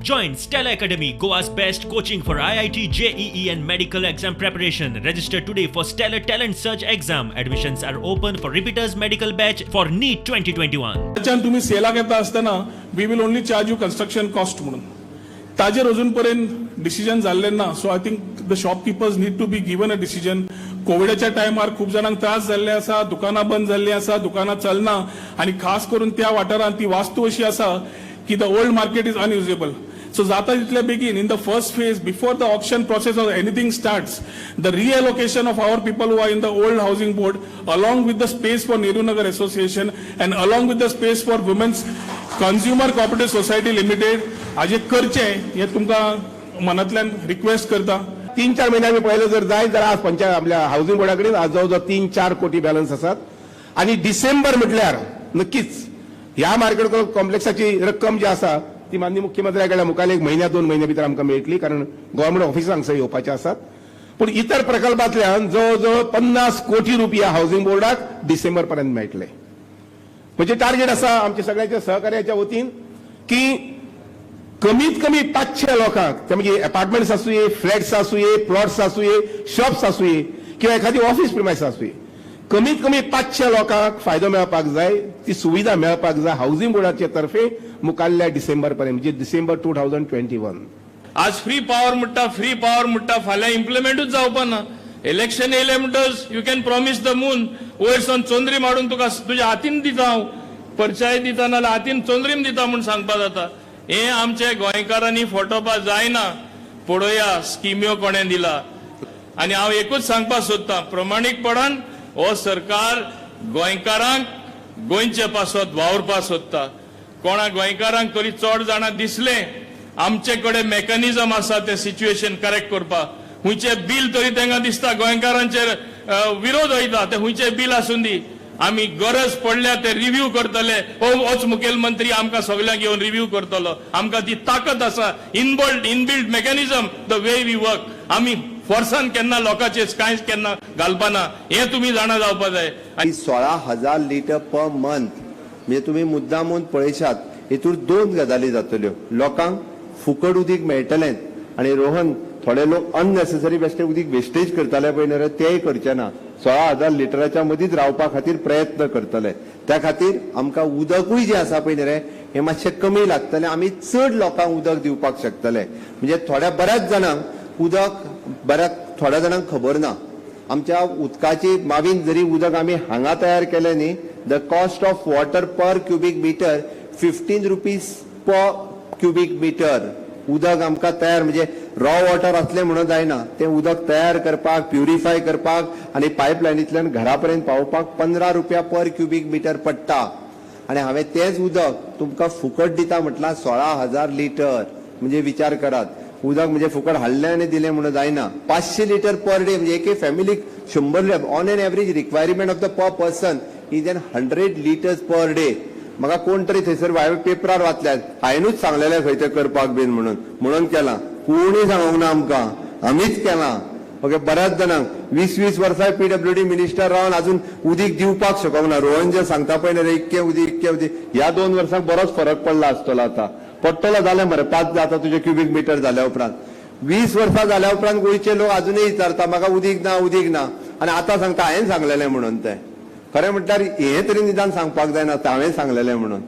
Join Stellar Academy, Goa's best coaching for IIT, JEE, and medical exam preparation. Register today for Stellar Talent Search exam. Admissions are open for repeaters medical batch for NEET 2021. त्याच्यान तुम्ही सेलाक येता आसतना we will only charge you construction cost म्हणून. ताजेर अजून पर्यंत decision जाल्लें ना. So I think the shopkeepers need to be given a decision. कोविडाच्या टायमार खूब जाणांक त्रास जाल्ले आसा, दुकानां बंद जाल्लीं आसा, दुकानां चलना आनी खास करून त्या वाठारांत ती वास्तू अशी आसा की the old market is unusable. So जाता तितले बेगीन, in the first phase, before the auction process or anything starts, the reallocation of our people who are in the old housing board, along with the space for Nehru Nagar Association and along with the space for Women's Consumer Cooperative Society Limited, हाजे करचें हें तुमकां मनांतल्यान request करता. 3-4 म्हयने आमी पळयलें जर जायत जाल्यार आज पंचायत आपल्या हावसिंग बोर्डा कडेन आज जवळ जवळ 3-4 कोटी बॅलन्स आसात आनी डिसेंबर म्हटल्यार नक्कीच ह्या मार्केट कॉम्प्लेक्साची रक्कम जी आसा ती माननीय मुख्यमंत्र्या कडल्यान मुखार एक म्हयन्या 2 म्हयन्या भितर आमकां मेळटली, कारण गव्हर्मेंट ऑफिसां हांगसर येवपाचे आसात. पूण इतर प्रकल्पांतल्यान जवळ जवळ 50 कोटी रुपया हावसिंग बोर्डाक डिसेंबर पर्यंत मेळटले. म्हणजे टार्गेट आसा आमच्या सगळ्यांच्या सहकार्याच्या वतीन की कमीत कमी 500 लोकांक, ते म्हणजे अपार्टमेंट्स आसुये, फ्लॅट्स आसुये, प्लॉट्स आसुये, शॉप्स आसुये किंवा एखादी ऑफिस प्रिमायस आसुये, कमीत कमी 500 लोकांक फायदो मेळपाक जाय, ती सुविधा मेळपाक जाय हावसिंग बोर्डाचे तर्फे मुखाल्ल्या डिसेंबर पर्यंत, म्हणजे डिसेंबर 2021. आज फ्री पॉवर म्हणटा, फ्री पॉवर म्हणटा, फाल्यां इम्प्लिमेंटूच जावपा ना. इलेक्शन येयलें म्हणटच you can promise the moon. वयर सावन चंद्रीम हाडून तुका तुज्या हातीन दिता हांव, परचाय दिता, नाल्यार हातीन चंद्रीम दिता म्हूण सांगपा जाता. हे आमचे गोंयकारांनी फटोवपा जायना. पळोवया स्किम्यो कोणें दिला. आनी हांव एकूच सांगपाक सोदतां, प्रमाणीकपणान हो सरकार गोंयकारांक गोंयचे पासत वावुरपाक सोदता. कोणा गोंयकारांक तरी चड जाणां दिसलें, आमचे कडेन मेकॅनिझम आसा तें सिच्युएशन करेक्ट करपाक. खंयचें बील तरी तांकां दिसता गोंयकारांचेर विरोध वयता, तें खंयचें बील आसूं दी, आमी गरज पडल्या ते रिव्यू करतले. हो होच मुखेलमंत्री आमकां सगल्यांक येवन रिव्यू करतलो. आमकां ती ताकद आसा, inbuilt mechanism, the way we work. आमी फोर्सान केन्ना लोकांचेर कांयच केन्ना घालपाना, हें तुमी जाणा जावपा जाय. ही 16,000 लिटर पर मंथ म्हणजे तुमी मुद्दामून पळयशात, हितूर दोन गजाली जातल्यो. लोकांक फुकट उदीक मेळटलेंच आनी रोहन, थोडे लोक अननेसेसरी बेश्टे उदीक वेस्टेज करताले पळय न्ही रे, तेय करचे ना. 16,000 लिटराच्या मदींच रावपा खातीर प्रयत्न करतले. त्या खातीर आमकां उदकूय जें आसा पळय न्ही रे, हें मातशें कमी लागतलें. आमी चड लोकांक उदक दिवपाक शकतले. म्हणजे थोड्या बऱ्याच जाणांक उदक, बऱ्याच थोड्या जाणांक खबर ना, आमच्या उदकाची मावीन जरी उदक आमी हांगा तयार केलें न्ही, the cost of water per cubic meter ₹15 per cubic meter. उदक आमकां तयार म्हणजे रॉ वॉटर असलें म्हणून जायना, तें उदक तयार करपाक, प्युरिफाय करपाक आनी पायपलायनींतल्यान घरा पर्यंत पावोवपाक 15 रुपया पर क्युबीक मिटर पडटा. आनी हांवें तेंच उदक तुमकां फुकट दिता म्हटलां, 16,000 लिटर. म्हणजे विचार करात, उदक म्हणजे फुकट हाडलें आनी दिलें म्हणून जायना. 500 लिटर पर डे म्हणजे एके फॅमिलीक 100, on an average requirement of the per person is an 100 litres per day. म्हाका कोण तरी थंयसर हांवें पेपरार वाचल्यात, हांवेनूच सांगलेलें खंय तें करपाक बीन म्हणून, म्हणून केलां. कोणी सांगूंक ना आमकां, आमीच केलां. ओके, बऱ्याच जाणांक 20-20 वर्सां पीडब्ल्यूडी मिनिस्टर रावन अजून उदीक दिवपाक शकोंक ना. रोहन जे सांगता पळय न्ही रे, इतकें उदीक, इतकें उदीक, ह्या 2 वर्सांक बरोच फरक पडला आसतलो. आतां पडटलो. जालें मरे पांच आतां तुजे क्युबीक मिटर जाल्या उपरांत. 20 वर्सां जाल्या उपरांत गोंयचे लोक अजुनूय विचारता, म्हाका उदीक ना, उदीक ना. आनी आतां सांगता हांवें सांगलेलें म्हणून. तें खरें म्हटल्यार हें तरी निदान सांगपाक जायना हांवें सांगलेलें म्हणून.